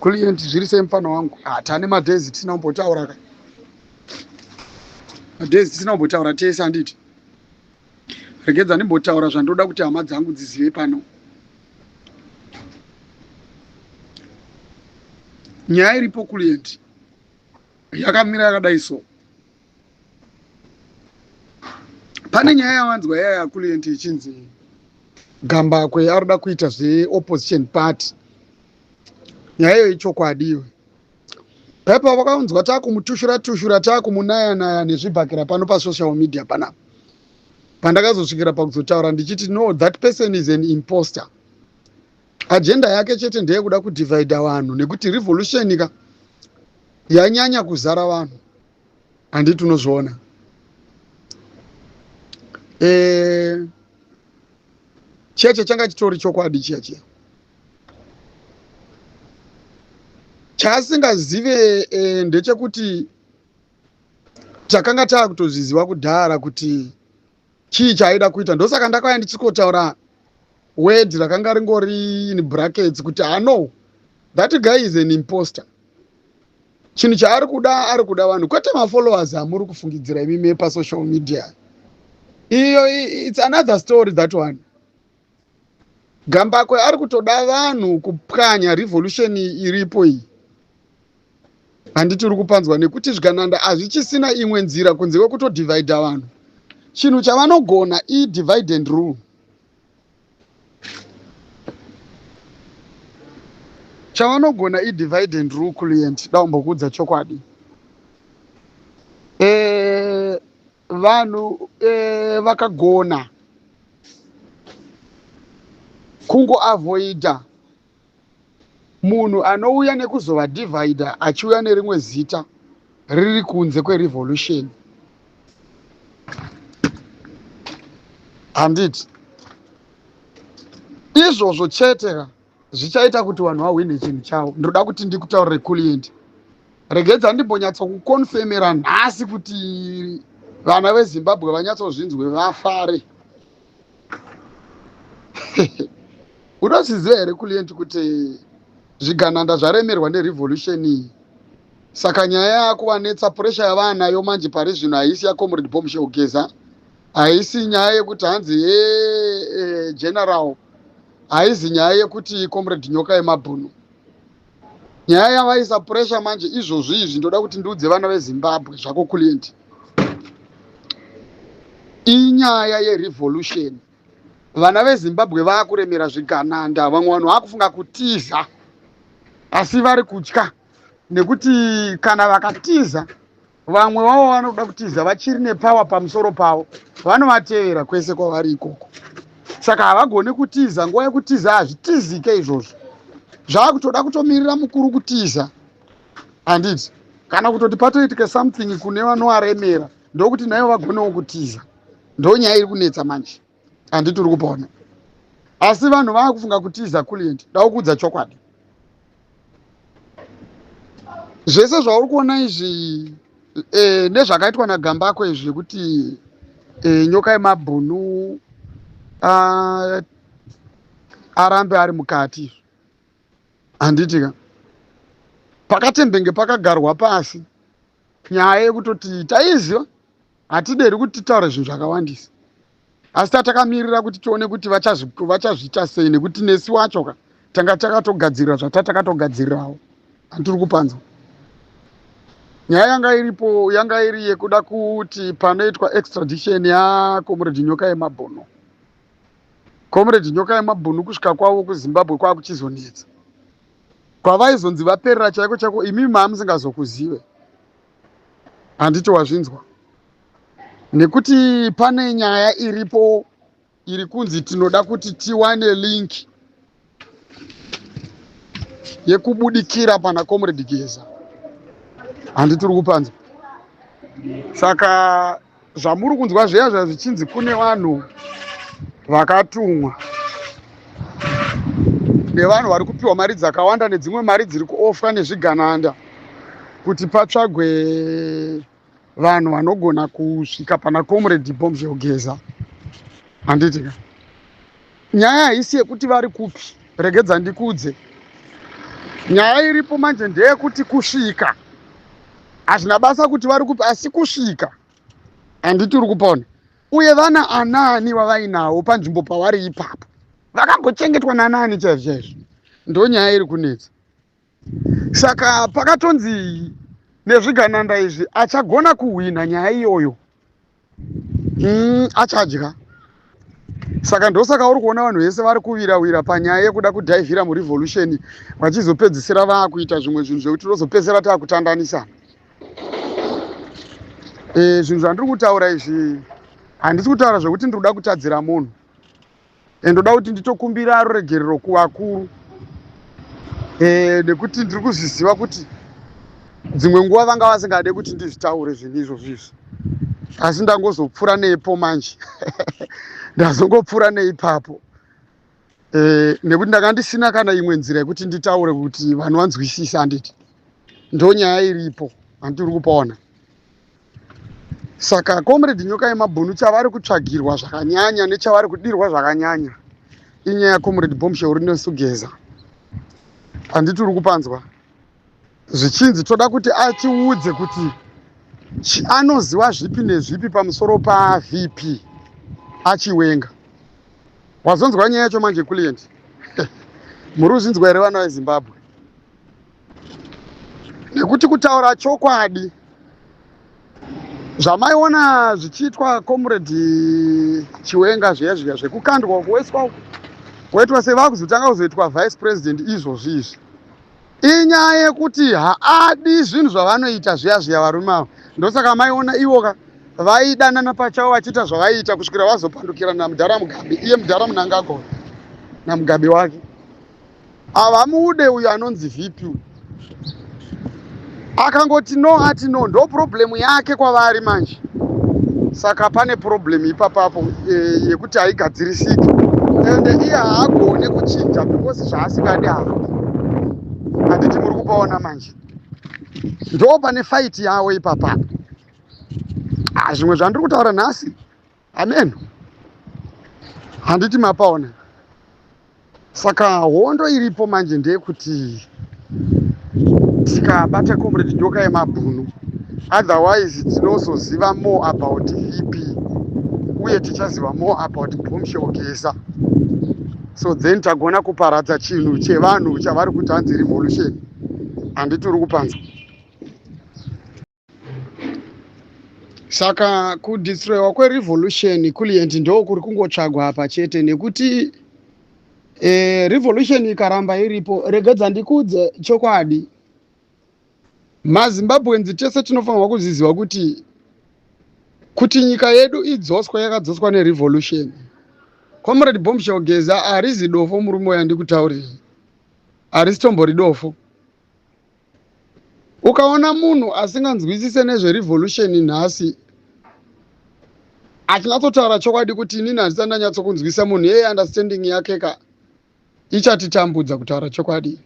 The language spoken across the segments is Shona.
Client zviri sei mufana wangu? Ah, tane madays tisina kumbotaura ka. Madays tisina kumbotaura tese handiti. Regedza ndimbotaura zvandoda kuti hama dzangu dzizive pano. Nyaya iripo client yakamira yakadai so. Pane nyaya yawanzwa iya yaClient ichinzi Gambakwe arikuda kuita zveopposition party. Nyaya iyo ichokwadi iyo. Paipa vakaunzwa takumutushura tushura takumunaya naya nezvibhakera pano pasocial media panapa. Pandakazosvikira pakuzotaura ndichiti no that person is an imposter. Agenda yake chete ndeyekuda kudivhaidha vanhu nekuti revolution ka yanyanya kuzara vanhu. Handiti unozviona. Eh, chiya chachanga chitori chokwadi chiya chiya. Chaasingazive e, ndechekuti takanga taakutozviziva kudhara kuti chii chaaida kuita. Ndosaka ndakauya ndichikotaura word rakanga ringori in brackets kuti ano that guy is an imposter. Chinhu chaari kuda ari kuda vanhu kwete mafollowers amuri kufungidzira imimi pasocial media iyo. It's another story that one. Gambakwe ari kutoda vanhu kupwanya revolution iripo iyi. Handiti uri kupanzwa nekuti zvigananda hazvichisina imwe nzira kunze kwekutodivhaidha vanhu. Chinhu chavanogona idivide and rule. Chavanogona idivide and rule client. Daumbokuudza chokwadi. E, vanhu e, vakagona kungoavoida munhu anouya nekuzovadivhaidha achiuya nerimwe zita riri kunze kwerevolution. Handiti izvozvo chete ka zvichaita kuti vanhu vahwine chinhu chavo. Ndoda kuti ndikutaurire client, regedza ndimbonyatsokukonfemera nhasi kuti vana veZimbabwe vanyatsozvinzwe vafare. Unozviziva here client kuti zvigananda zvaremerwa nerevolution iyi? Saka nyaya yakuvanetsa, pressure yavaanayo manje pari zvino haisi yaComrade Bombshell Geza, haisi nyaya yekuti hanzi he general, haizi nyaya yekuti Comrade Nyoka yemabhunu. Nyaya yavaisa pressure manje izvozvi izvi, ndoda kuti ndiudze vana veZimbabwe zvako client, inyaya yerevolution. Vana veZimbabwe vakuremera zvigananda, vamwe vanhu vakufunga kutiza asi vari kutya nekuti kana vakatiza vamwe vavo vanoda kutiza vachiri nepower pamusoro pavo, vanovatevera kwese kwavari ikoko. Saka havagoni kutiza. Nguva yekutiza hazvitizike izvozvo, zvakutoda kutomirira mukuru kutiza, handiti? Kana kutoti patoitike something kune vanovaremera ndokuti naivo vagonewo kutiza. Ndo nyaya iri kunetsa manje, handiti uri kupona? Asi vanhu vaakufunga kutiza client. Daukuudza chokwadi, zvese zvauri kuona izvi e, nezvakaitwa naGambakwe izvi zvekuti e, Nyoka yemabhunu arambe ari mukati, handiti ka? Pakatembenge pakagarwa pasi nyaya yekutoti taiziva hatideri kuti titaure zvinhu zvakawandisa, asi tatakamirira kuti tione kuti vachazviita sei, nekuti nesi wacho ka tanga takatogadzirira zvatakatogadzirirawo, handiri kupanzwa? Nyaya yanga iripo yanga iri yekuda kuti panoitwa extradition yaComrade Nyoka yemabhunu, Comrade Nyoka yemabhunu kusvika kwavo kuZimbabwe kwakuchizonetsa, kwavaizonzi vaperera chaiko chaiko imimi maamusingazokuzive, handiti wazvinzwa? Nekuti pane nyaya iripo iri kunzi tinoda kuti tiwane link yekubudikira pana Comrade Geza, handiti uri kupanzwa? Saka zvamuri kunzwa zviya zva zvichinzi kune vanhu vakatumwa nevanhu vari kupiwa mari dzakawanda nedzimwe mari dziri kuofwa nezvigananda kuti patsvagwe vanhu vanogona kusvika pana Comrade Bombshell Geza, handiti ka? Nyaya haisi yekuti vari kupi. Regedza ndikudze. Nyaya iripo manje ndeyekuti kusvika hazvina basa kuti vari kupi, asi kusvika handiti uri kupona. Uye vana anani vavainawo panzvimbo pavari ipapo vakambochengetwa nanani chaizvo chaizvo, ndo nyaya iri kunetsa. Saka pakatonzi nezvigananda izvi achagona kuhwina nyaya iyoyo, achadya. Saka ndosaka uri kuona vanhu vese vari kuvirawira panyaya yekuda kudhaivhira murevolution, vachizopedzisira vaakuita zvimwe zvinhu zvekuti tinozopedzisira taakutandanisana. Zvinhu zvandiri kutaura izvi handisi kutaura zvekuti ndiri kuda kutadzira munhu, ndoda kuti nditokumbira ruregerero kuvakuru, nekuti ndiri kuzviziva kuti dzimwe nguva vanga vasingade kuti ndizvitaure zvinhu izvozvo izvi, asi ndangozopfuura nepo manje ndazongopfuura neipapo, nekuti ndanga ndisina kana imwe nzira yekuti nditaure kuti vanhu vanzwisise. Handiti ndo nyaya iripo? Handiti uri kupaona? Saka Comrade Nyoka Yemabhunu chavari kutsvagirwa zvakanyanya nechavari kudirwa zvakanyanya inyaya yaComrade Bombshell Rinesu Geza. Handiti uri kupanzwa? Zvichinzi toda kuti atiudze kuti anoziva zvipi nezvipi pamusoro paVP aChiwenga. Wazonzwa nyaya yacho manje, client? Muri kuzvinzwa here, vana veZimbabwe? Nekuti kutaura chokwadi, zvamaiona zvichiitwa Comrade Chiwenga zviya zviya zvekukandwa, kuweswa uku, kuitwa sevakuzotanga kuzoitwa vice president izvozvi izvi, inyaya yekuti haadi zvinhu zvavanoita zviya zviya varume ava. Ndosaka maiona ivoka vaidanana pachavo vachiita zvavaiita kusvikira vazopandukira namudhara Mugabe. Iye mudhara Mnangagwa naMugabe wake havamude uyo anonzi VP. Akangoti no, ati no, ndo problem yake kwavari manje. Saka pane problem ipapapo yekuti haigadzirisiki, ende iye haagone kuchinja because zvaasingadi haadi. Handiti muri kupaona manje? Ndo pane fight yavo ipapapo. Ah, zvimwe zvandiri kutaura nhasi amen. Handiti mapaona? Saka hondo iripo manje ndeyekuti tikabata Comrade Nyoka Yemabhunu, otherwise tinozoziva more about VP uye tichaziva more about Bombshell Geza. So then tagona kuparadza chinhu chevanhu chavari kuti hanzi revolution. Handiti uri kupanza? Saka kudestroyiwa kwerevolution, client, ndo kuri kungotsvagwa apa chete, nekuti revolution ikaramba iripo, regedza ndikudze chokwadi, maZimbabweans tese tinofanirwa kuzviziva kuti nyika yedu idzoswa, yakadzoswa nerevolution. Comrade Bombshell Geza harizi dofo murume uyo andikutauriri, harisi tombori dofo. Ukaona munhu asinganzwisise nezverevolution nhasi achinatsotaura chokwadi kuti inini handisati ndanyatsokunzwisa, munhu iyeye understanding yake ka ichatitambudza kutaura chokwadi.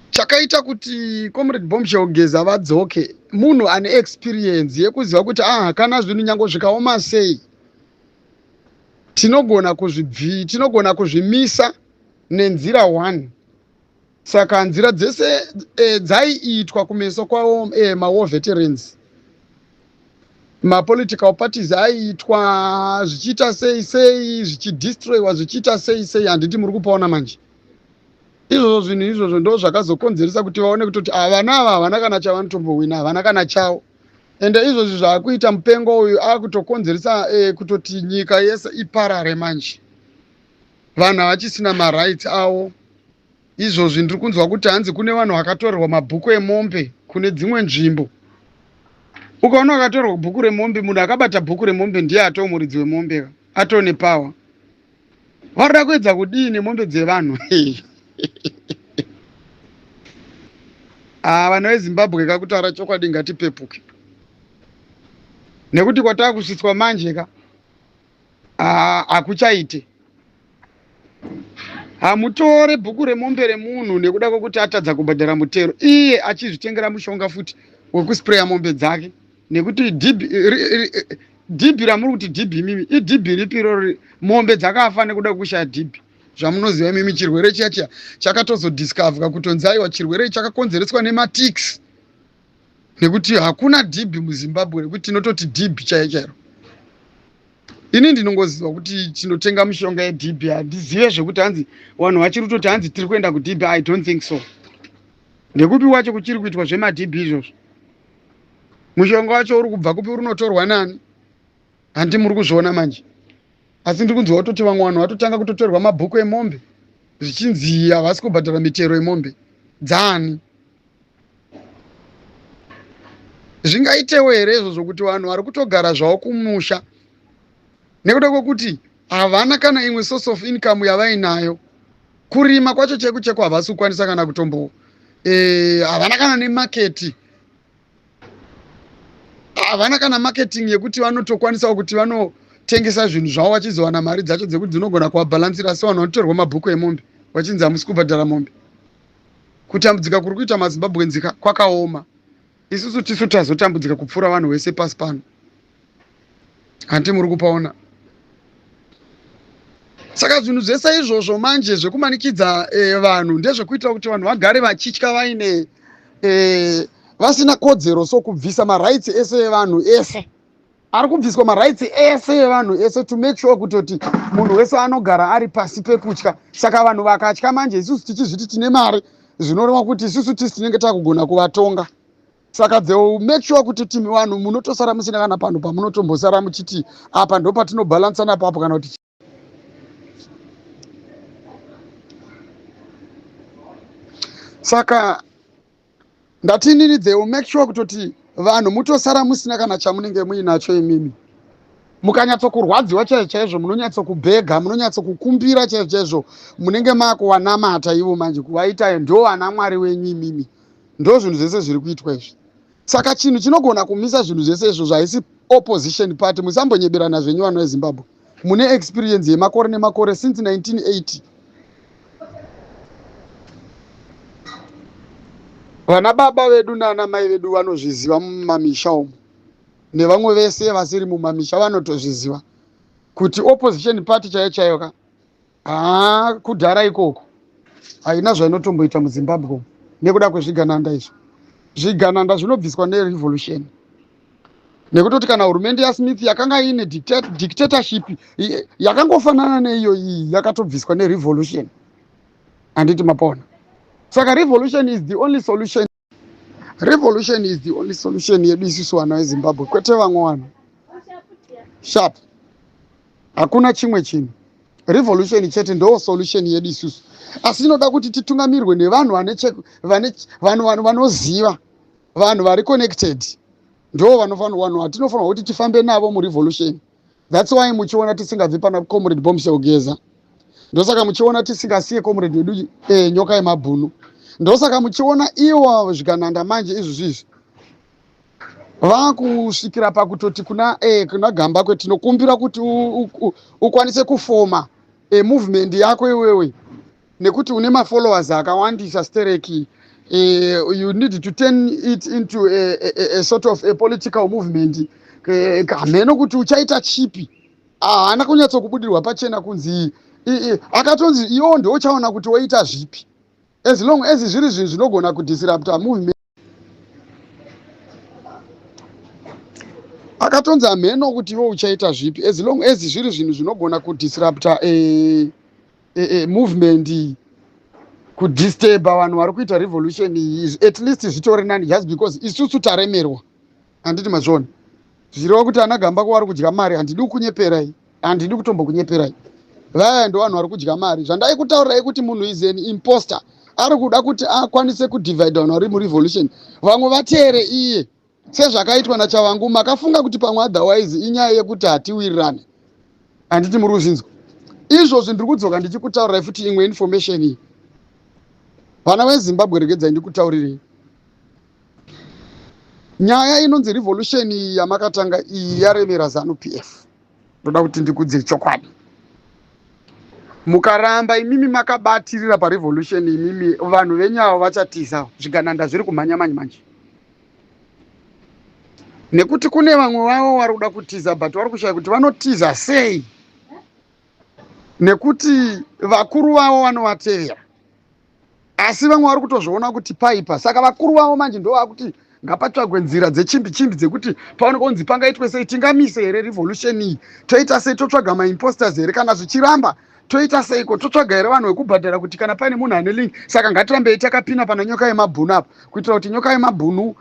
Chakaita kuti Comrade Bombshell Geza vadzoke, munhu ane experience yekuziva kuti ah, kana zvinhu nyange zvikaoma sei, tinogona kuzvibvi, tinogona kuzvimisa nenzira one. Saka nzira dzese dzaiitwa kumeso kwavo, mawar veterans, mapolitical parties aiitwa zvichiita sei sei, zvichidestroyiwa, zvichiita sei sei. Handiti muri kupaona manje? Izvozvo zvinhu izvozvo ndo zvakazokonzeresa kuti vaone kutoti vana ava havana kana chavanotombowina, havana kana chavo. Ende izvozvi zvaakuita mupengo uyu akutokonzeresa kutoti nyika yese iparare manje. Vanhu havachisina marights avo. Izvozvi ndiri kunzwa kuti hanzi kune vanhu vakatorerwa mabhuku emombe kune dzimwe nzvimbo. Ukaona vakatorerwa bhuku remombe, munhu akabata bhuku remombe ndiye atoo muridzi wemombe ka, atoo nepower. Varida kuedza kudii nemombe dzevanhu? Ah, vana veZimbabwe ka, kutaura chokwadi, ngatipepuke, nekuti kwataa kusvitswa manje ka, ah, hakuchaite. Hamutore bhuku remombe remunhu nekuda kwekuti atadza kubhadhara mutero, iye achizvitengera mushonga futi wekuspreya mombe dzake, nekuti dhibhi ramuri kuti dhibhi imimi idhibhi ripi iroro? Mombe dzakafa nekuda kwekushaya dhibhi. Zvamunoziva imimi, chirwere chiya chiya chakatozodiscoverwa kutonzi aiwa, chirwere chakakonzereswa nematicks, nekuti hakuna dhibhi muZimbabwe, nekuti tinototi dhibhi chaiyo chairo. Ini ndinongoziva kuti tinotenga mishonga yedhibhi. Handizive zvekuti hanzi vanhu vachiri kutoti hanzi tiri kuenda kudhibhi. I don't think so. Ndekupi wacho kuchiri kuitwa zvemadhibhi izvozvo? Mushonga wacho uri kubva kupi? Unotorwa nani? Handi muri kuzviona manje? Asi ndiri kunzwa kutoti vamwe vanhu vatotanga kutotorerwa mabhuku emombe, zvichinzi havasi kubhadhara mitero yemombe dzaani. Zvingaitewo here izvozvo, kuti vanhu vari kutogara zvavo kumusha nekuda kwekuti havana kana imwe source of income yavainayo? Kurima kwacho cheko cheko havasi kukwanisa kana kutombo, havana kana nemarket, havana kana marketing yekuti vanotokwanisawo kuti vanotengesa zvinhu zvavo vachizowana mari dzacho dzekuti dzinogona kuvabhalansira. Asi vanhu vanotorwa mabhuku emombe vachinzi hamusi kubhadhara mombe. Kutambudzika kuri kuita maZimbabweans kwakaoma. Isusu tisu tazotambudzika kupfuura vanhu vese pasi pano. Handi muri kupaona? Saka zvinhu zvese izvozvo manje zvekumanikidza vanhu ndezvekuitira kuti vanhu vagare vachitya, vaine vasina kodzero. So kubvisa marights ese evanhu ese ari kubviswa, marights ese evanhu ese, to make sure kutoti munhu wese anogara ari pasi pekutya. Saka vanhu vakatya manje, isusu tichizviti tine mari, zvinoreva kuti isusu tisi tinenge takugona kuvatonga. Saka they will make sure kuti timi vanhu munotosara musina kana panhu pamunotombosara muchiti apa ndo patinobhalansana apapo kana kuti. Saka ndatinini, they will make sure kutoti vanhu mutosara musina kana chamunenge muinacho. Imimi mukanyatsokurwadziwa chaizvo chaizvo, munonyatsokubhega, munonyatsokukumbira chaizvo chaizvo, munenge makuvanamata ivo manje, kuvaita ndo vana Mwari wenyu imimi. Ndo zvinhu zvese zviri kuitwa izvi. Saka chinhu chinogona kumisa zvinhu zvese izvozvo haisi opposition party. Musambonyeberana zvenyu, vanhu veZimbabwe. Mune experience yemakore nemakore since 1980. Vana baba vedu nana mai vedu vanozviziva mumamisha umu, nevamwe vese vasiri mumamisha vanotozviziva kuti opposition party chaiyo chaiyo ka, haa, kudhara ikoko haina zvainotomboita muZimbabwe umu nekuda kwezvigananda izvi. Zvigananda zvinobviswa nerevolution, nekutoti kana hurumende yaSmith yakanga iine dictatorship yakangofanana neiyo iyi, yakatobviswa nerevolution. Handiti mapona? Saka revolution is the only solution. Revolution is the only solution yedu isusu vana veZimbabwe, kwete vamwe vanhu. Sharp, hakuna chimwe chinhu, revolution chete ndo solution yedu isusu. Asi inoda kuti titungamirwe nevanhu vanhu vanoziva, vanhu vari connected, ndo vanofanirwa, vanhu vatinofanirwa kuti tifambe navo murevolution. That's why muchiona tisingabvi pana Comrade Bombshell Geza. Ndosaka muchiona tisingasiye comrade wedu Nyoka Yemabhunu. Ndosaka muchiona iwo zvigananda manje izvozvi izvi vakusvikira pakutoti kuna Gambakwe, tinokumbira kuti ukwanise kufoma movement yako iwewe, nekuti une mafollowers akawandisa stereki. You need to turn it into a sort of a political movement. Hameno kuti uchaita chipi. Haana kunyatsokubudirwa pachena kunzi akatonzi iwo ndouchaona kuti woita zvipi, as long as zviri zvinhu zvinogona kudisrupta movement. Akatonzi hameno kuti iwo uchaita zvipi, as long as zviri zvinhu zvinogona kudisrupta movement, kudisturba vanhu vari kuita revolution iyi, at least zvitori nani, just because isusu taremerwa. Handiti mazviona? Zvichireva kuti ana Gambakwe vari kudya mari. Handidi kukunyeperai, handidi kutombokunyeperai. Vaya ndo vanhu vari kudya mari. Zvandaikutaurirai kuti munhu is an imposter, ari kuda kuti akwanise kudivide vanhu vari murevolution, vamwe vateere iye, sezvakaitwa naChavangu. Makafunga kuti pamwe otherwise inyaya yekuti hatiwirirane. Handiti muri kuzvinzwa izvozvi? Ndiri kudzoka ndichikutaurirai futi imwe information iyi, vana veZimbabwe. Regedzai ndikutaurirei nyaya inonzi revolution iyi yamakatanga iyi yaremera ZANU PF. Ndoda kuti ndikudze chokwadi. Mukaramba imimi makabatirira parevolution imimi, vanhu venyu avo vachatiza. Zvigananda zviri kumhanya manje manje, nekuti kune vamwe vavo vari kuda kutiza, but vari kushaya kuti vanotiza sei. Nekuti vakuru vavo vanovatevera, asi vamwe vari kutozviona kuti paipa. Saka vakuru vavo manje ndovakuti ngapatsvagwe nzira dzechimbi chimbi dzekuti paoneka kunzi pangaitwe sei, tingamise here revolution iyi, toita sei, totsvaga maimposters here, kana zvichiramba toita seiko, totsvaga here vanhu vekubhadhara kuti kana paine munhu ane link. Saka ngatirambei takapina pana Nyoka Yemabhunu apa, kuitira kuti Nyoka Yemabhunu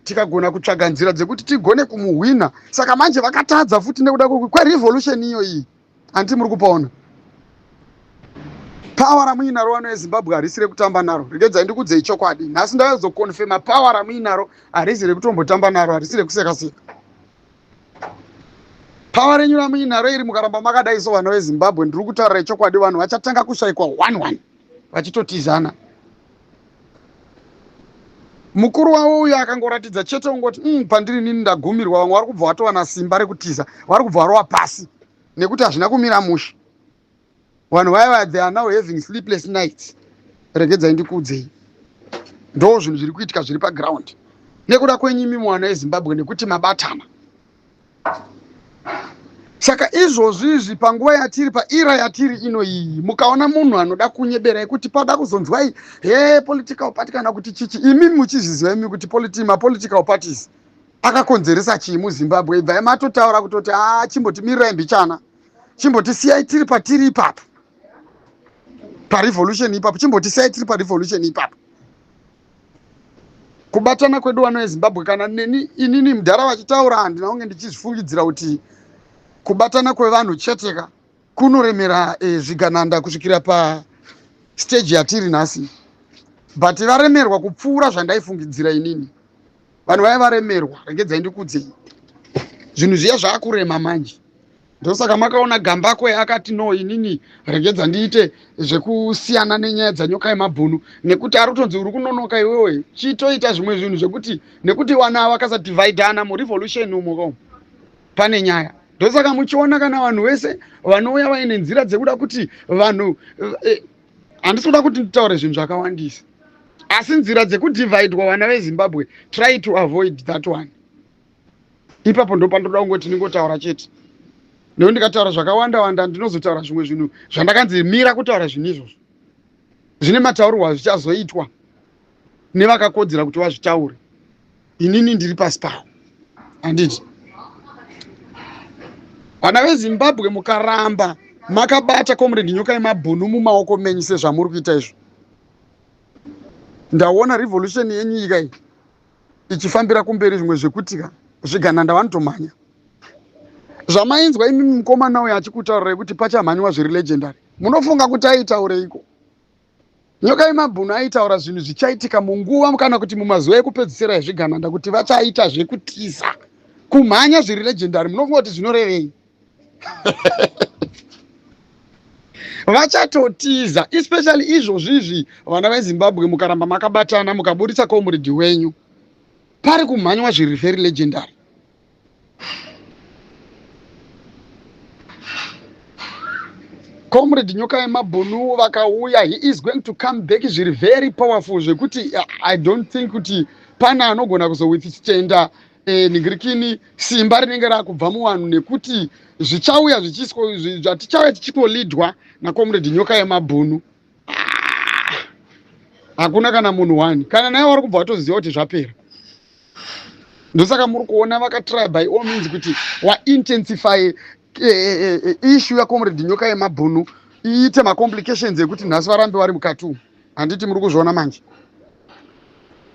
tikagona kutsvaga nzira dzekuti tigone kumuhwina. Saka manje vakatadza futi nekuda kwerevolution iyo iyi. Handiti muri kupaona power ramuinaro, vano yeZimbabwe? Harisi rekutamba naro. Regedzai ndikudzei chokwadi. Nhasi ndazoconfirma, power ramuinaro harisi rekutombotamba naro, harisi rekuseka seka. Power renyu ramuinaro iri, mukaramba makadai so, vana veZimbabwe, ndiri kutaurirai chokwadi, vanhu vachatanga kushayikwa one one vachitotizana. Mukuru wavo uyo akangoratidza chete ungoti pandiri nini ndagumirwa," vamwe vari kubva vatowana simba rekutiza, vari kubva varova pasi nekuti hazvina kumira mushe. Vanhu vaya, they are now having sleepless nights. Regedzai ndikuudzei, ndo zvinhu zviri kuitika zviri paground nekuda kwenyu imi mwana weZimbabwe, nekuti mabatana. Saka izvozvi izvi, panguva yatiri, paera yatiri ino iyi, mukaona munhu anoda kunyeberai kuti pada kuzonzwai he political party kana kuti chichi, imi muchizviziva imi kuti mapolitical parties akakonzeresa chii muZimbabwe, ibvai matotaura kutoti a chimbotimirirai mbichana, chimbotisiyai tiri patiri ipapo parevolution ipapo, chimbotisiyai tiri parevolution ipapo. Kubatana kwedu, vano veZimbabwe, kana neni inini mudhara vachitaura, handina kunge ndichizvifungidzira kuti kubatana kwevanhu cheteka kunoremera zvigananda kusvikira pastage yatiri nhasi. But varemerwa kupfuura zvandaifungidzira inini. Vanhu vaya varemerwa. Regedzai ndikudzei, zvinhu zviya zvaakurema manje. Ndosaka makaona Gambakwe akati, "No, inini regedza ndiite zvekusiyana nenyaya dzaNyoka Yemabhunu," nekuti ari kutonzi, "Uri kunonoka iwewe, chitoita zvimwe zvinhu zvekuti," nekuti vana vakasadivhaidhana murevolution umo pane nyaya. Ndosaka muchiona kana vanhu vese vanouya vaine nzira dzekuda kuti vanhu handisi kuda kuti nditaure zvinhu zvakawandisa, asi nzira dzekudivhaidwa, vana veZimbabwe, try to avoid that one. Ipapo ndo pandoda kungoti ndingotaura chete, nekuti ndikataura zvakawanda wanda ndinozotaura zvimwe zvinhu zvandakanzi mira kutaura. Zvinhu izvozvo zvine mataurirwa zvichazoitwa nevakakodzera kuti vazvitaure. Inini ndiri pasi pavo, handiti? Vana veZimbabwe, mukaramba makabata Comrade Nyoka Yemabhunu mumaoko menyu sezvamuri kuita izvo, ndaona revolution yenyika iyi ichifambira kumberi zvimwe zvekuti ka zvigananda vanotomhanya. Zvamainzwa imimi mukomana uyo achikutaurirai kuti pachamhanyiwa zviri legendary, munofunga kuti aitaureiko Nyoka Yemabhunu? Aitaura zvinhu zvichaitika munguva kana kuti mumazuva ekupedzisira ezvigananda, kuti vachaita zvekutiza, kumhanya zviri legendary. Munofunga kuti zvinorevei? Vachatotiza, especially izvozvi izvi. Vana veZimbabwe, mukaramba makabatana, mukaburitsa comrade wenyu, pari kumhanywa zviri very legendary. Comrade Nyoka Yemabhunu vakauya, he is going to come back zviri very powerful, zvekuti I don't think kuti pane anogona kuzowithstanda ningirikini simba rinenge rakubva muvanhu, nekuti zvichauya zvichiswa zvatichauya tichingolidwa nacomrade Nyoka Yemabhunu. Ah, hakuna kana munhu one kana naye vari kubva vatoziva kuti zvapera. Ndosaka muri kuona vakatry by all means kuti waintensify issue yacomrade Nyoka Yemabhunu, iite macomplications ekuti nhasi varambe vari mukati umu. Handiti muri kuzviona manje?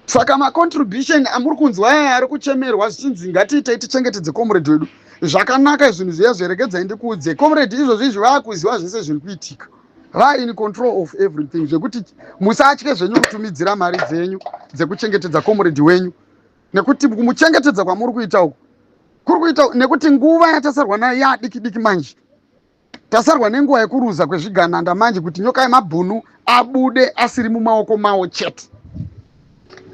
Saka macontribution amuri kunzwa aya ari kuchemerwa zvichinzi ngatiitei tichengetedze comrade wedu zvakanaka, zvinhu zviya zveregedzai ndikuudze, comrade izvozvo izvi vaakuziva zvese zviri kuitika, va in control of everything, zvekuti musatye zvenyu kutumidzira mari dzenyu dzekuchengetedza comrade wenyu, nekuti kumuchengetedza kwamuri kuita uku kuri kuita nekuti nguva yatasarwa nayo yaadiki diki manje. Tasarwa nenguva yekuruza kwezvigananda manje, kuti Nyoka Yemabhunu abude asiri mumaoko mawo chete.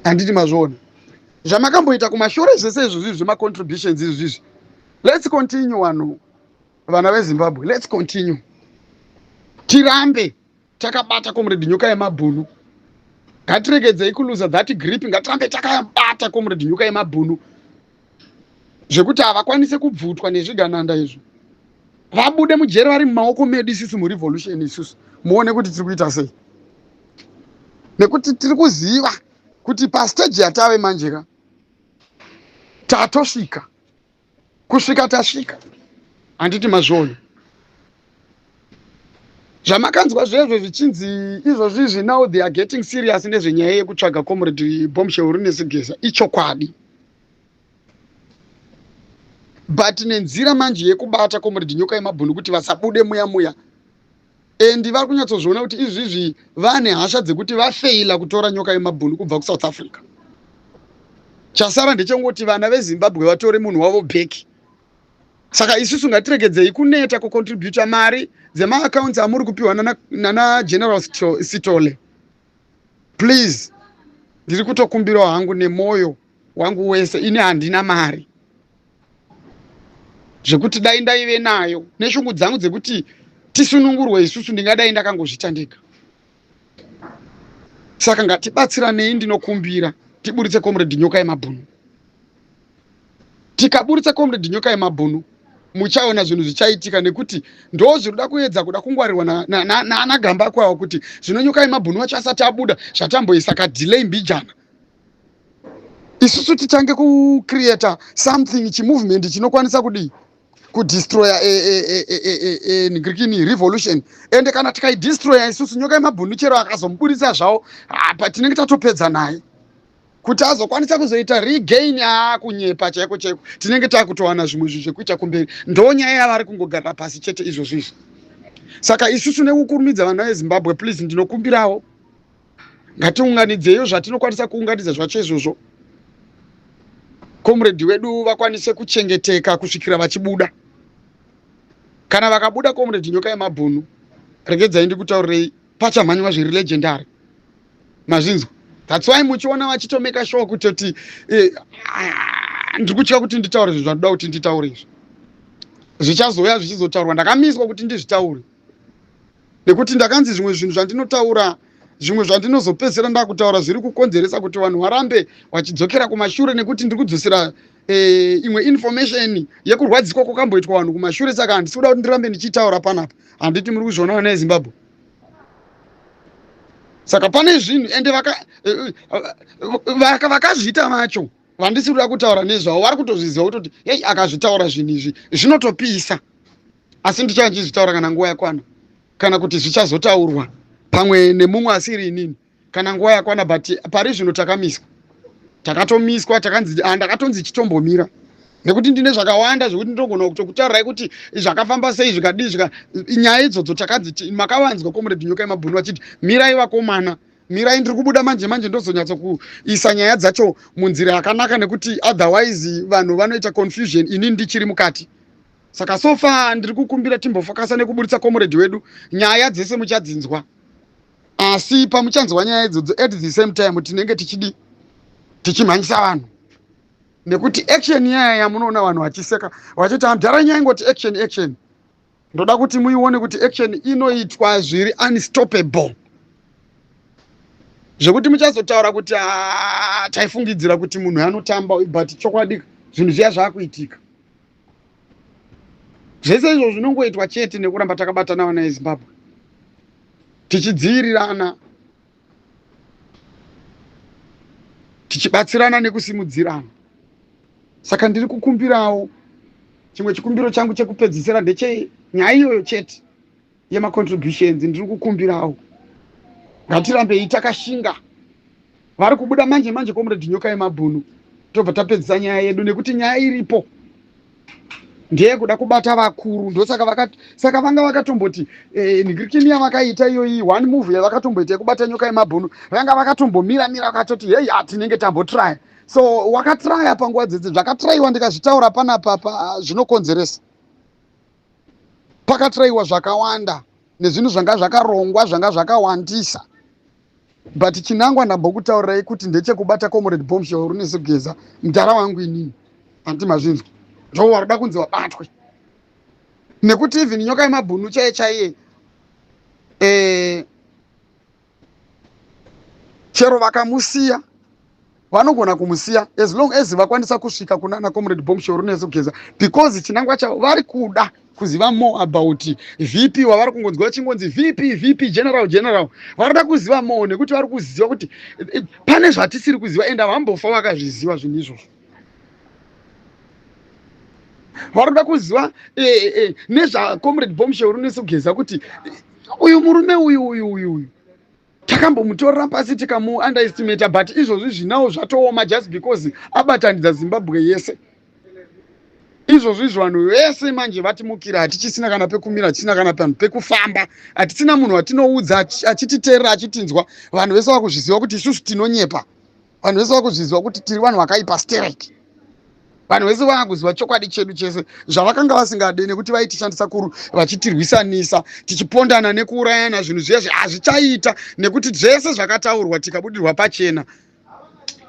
Handiti mazviona zvamakamboita kumashure zvese izvozvi zvemacontributions izvizvi? Let's continue, vanhu, vana veZimbabwe, let's continue, tirambe takabata Comrade Nyoka Yemabhunu. Ngatiregedzei kuluza that grip, ngatirambe takabata Comrade Nyoka Yemabhunu zvekuti havakwanise kubvutwa nezvigananda izvo. Vabude mujeri vari mumaoko medu isusu murevolution isusu, muone kuti tiri kuita sei, nekuti tiri kuziva kuti pastage yatave manje ka tatosvika, kusvika tasvika. Handiti mazviona zvamakanzwa zvezvo zvichinzi izvozvi izvi? Now they are getting serious nezvenyaya yekutsvaga Comrade Bombshell Runesu Geza. Ichokwadi, but nenzira manje yekubata Comrade Nyoka Yemabhunu kuti vasabude muya muya, and vari kunyatsozviona kuti izvizvi vane hasha dzekuti vafeila kutora Nyoka Yemabhunu kubva kuSouth Africa. Chasara ndechengoti vana veZimbabwe vatore munhu wavo back. Saka isusu ngatiregedzei kuneta kucontributa mari dzemaaccounts amuri kupiwa nana General Sitole. Please, ndiri kutokumbirawo hangu nemwoyo wangu wese. Ini handina mari zvekuti dai ndaive nayo neshungu dzangu dzekuti tisunungurwe isusu, ndingadai ndakangozvita ndega. Saka ngatibatsiranei, ndinokumbira, tiburitse Comrade Nyoka Yemabhunu. Tikaburitsa Comrade Nyoka Yemabhunu, muchaona zvinhu zvichaitika, nekuti ndo zvinoda kuedza kuda kungwarirwa naanagamba kwawo kuti zvino Nyoka Yemabhunu wacho asati abuda, zvatamboisa kadelay mbijana, isusu titange kucreata something, chimovement chinokwanisa kudii, kudestroya ningirikini revolution. Ende kana tikaidestroya isusu, Nyoka Yemabhunu chero akazomuburitsa zvavo apa, tinenge tatopedza naye kuti azokwanisa kuzoita regain. Aakunyepa chaiko chaiko, tinenge takutowana zvimwe zvinhu zvekuita kumberi. Ndo nyaya yavari kungogarira pasi chete izvozvo izvi. Saka isusu nekukurumidza, vana veZimbabwe, please, ndinokumbirawo, ngatiunganidzeyo zvatinokwanisa kuunganidza zvacho izvozvo, comrade wedu vakwanise kuchengeteka kusvikira vachibuda. Kana vakabuda Comrade Nyoka Yemabhunu, regedzai ndikutaurirei, pachamhanywa zviri legendary. Mazvinzwa? That's why muchiona vachitomeka sure kutoti ndiri kutya kuti nditaure zvinhu zvandoda kuti nditaure. Izvi zvichazouya zvichizotaurwa. Ndakamiswa kuti ndizvitaure nekuti ndakanzi zvimwe zvinhu zvandinotaura, zvimwe zvandinozopedzisira ndakutaura, zviri kukonzeresa kuti vanhu varambe vachidzokera kumashure, nekuti ndiri kudzosera imwe information yekurwadziswa kwakamboitwa vanhu kumashure. Saka handisi kuda kuti ndirambe ndichitaura panapa. Handiti muri kuzviona, vana veZimbabwe? Saka pane zvinhu, ende vakazviita vacho vandisi kuda kutaura nezvavo vari kutozviziva kutoti hei, akazvitaura zvinhu izvi zvinotopisa. Asi ndichava ndichizvitaura kana nguva yakwana, kana kuti zvichazotaurwa pamwe nemumwe asiri inini kana nguva yakwana. But pari zvino takamiswa, takatomiswa, takanzi, ndakatonzi chitombomira nekuti ndine zvakawanda zvekuti ndinogona kutokutaurirai kuti zvakafamba sei, zvikadii, zvika nyaya idzodzo. Takanzi, makavanzwa Comrade Nyoka Yemabhunu vachiti, "Mirai vakomana, mirai, ndiri kubuda manje manje, ndozonyatsokuisa nyaya dzacho munzira yakanaka, nekuti otherwise vanhu vanoita confusion ini ndichiri mukati." Saka so far ndiri kukumbira timbofokasa nekuburitsa comrade wedu. Nyaya dzese muchadzinzwa, asi pamuchanzwa nyaya idzodzo, at the same time tinenge tichidi tichimhanyisa vanhu, nekuti action yaya yamunoona vanhu vachiseka vachiti hamudhara nyaya ingoti action, action, ndoda kuti muione kuti action inoitwa zviri unstoppable, zvekuti muchazotaura kuti taifungidzira kuti munhu anotamba, but chokwadi zvinhu zviya zvaakuitika. Zvese izvo zvinongoitwa chete nekuramba takabatana, vana veZimbabwe, tichidzivirirana, tichibatsirana nekusimudzirana. Saka ndiri kukumbirawo chimwe chikumbiro changu chekupedzisira ndechenyaya iyoyo chete yemacontributions. Ndiri kukumbirawo, ngatirambei takashinga. Vari kubuda manje manje Comrade Nyoka Yemabhunu, tobva tapedzisa nyaya yedu, nekuti nyaya iripo ndeyekuda kubata vakuru. Ndosaka vakati, saka vanga vakatomboti ningirikini yavakaita iyoyi, one move yavakatomboita yekubata Nyoka Yemabhunu, vanga vakatombomira mira, vakatoti hei, hatinenge tambotraya. So wakatraya panguva dzedze zvakatrayiwa, ndikazvitaura panapa pa zvinokonzeresa. Pakatrayiwa zvakawanda nezvinhu zvanga zvakarongwa, zvanga zvakawandisa, but chinangwa ndambokutaurirai kuti ndechekubata Comrade Bombshell Runesu Geza, mudhara wangu inini. Handiti mazvinzwa? Ndo waroda kunzi wabatwe, nekuti even Nyoka Yemabhunu chaiye chaiye, chero vakamusiya. Vanogona kumusiya as long as vakwanisa kusvika kunana Comrade Bombshell Runesu Geza, because chinangwa chavo vari kuda kuziva more about VP wavari kungonzwa vachingonzi VP, VP, general, general. Varikuda kuziva more nekuti vari kuziva kuti pane zvatisiri kuziva, ende havambofa vakazviziva zvinhu izvozvo. Varikuda kuziva nezvaComrade Bombshell Runesu Geza, kuti uyu murume uyu uyu uyu uyu takambomutorera pasi, tikamuunderestimata, but izvozvi zvinawo zvatooma just because abatanidza Zimbabwe yese. Izvozvi izvo vanhu vese manje vatimukira, hatichisina kana pekumira, hatichisina kana panhu pekufamba, hatichisina munhu watinoudza achititeerera, achitinzwa. Vanhu vese vakuzviziva kuti isusu tinonyepa. Vanhu vese vakuzviziva kuti tiri vanhu vakaipa stereki. Vanhu vese vakuziva chokwadi chedu chese zvavakanga vasingade, nekuti vaitishandisa kuru vachitirwisanisa, tichipondana nekuurayana. Zvinhu zviya hazvichaita nekuti zvese zvakataurwa tikabudirwa pachena.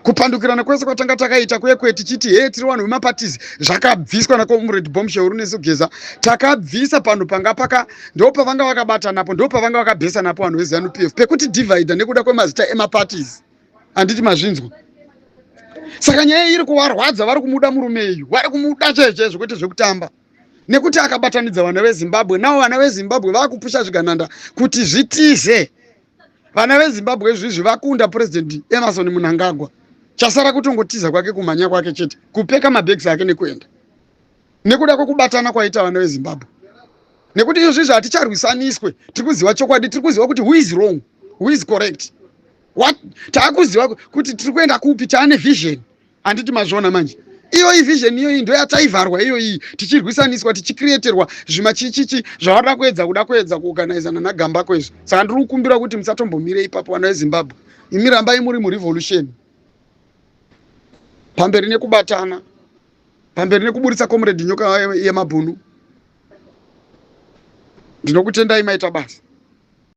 Kupandukirana kwese kwatanga takaita kuye kwe tichiti he tiri vanhu vemaparties, zvakabviswa naComrade Bombshell Runesu Geza. Takabvisa panhu panga paka ndo pavanga vakabatanapo, ndo pavanga vakabhesa napo vanhu veZANU PF, pekuti divide nekuda kwemazita emaparties. Handiti mazvinzwa? Saka nyaya iri kuvarwadza, vari kumuda murume iyu, vari kumuda chaizvo chaizvo, kwete zvekutamba, nekuti akabatanidza vana veZimbabwe. Navo vana veZimbabwe vaakupusha zvigananda kuti zvitize. Vana veZimbabwe izvizvi vakunda President Emmerson Mnangagwa. Chasara kutongotiza kwake, kumhanya kwake chete, kupeka mabags ake nekuenda, nekuda kwekubatana kwaita vana veZimbabwe. Nekuti izvizvi haticharwisaniswe, tiri kuziva chokwadi, tiri kuziva kuti who is wrong, who is correct, what. Taakuziva kuti tiri kuenda kupi, taane vision. Handiti mazviona manje? Iyoyi vision iyoyi ndo yataivharwa iyoyi, tichirwisaniswa, tichicreaterwa zvimachichichi zvavarida kuedza, kuda kuedza kuorganizana naGambakwe izvo. Saka ndiri kukumbira kuti musatombomire ipapo, vana veZimbabwe. Imi rambai muri murevolution. Pamberi nekubatana, pamberi nekuburitsa Comrade Nyoka Yemabhunu. Ndinokutendai, maita basa.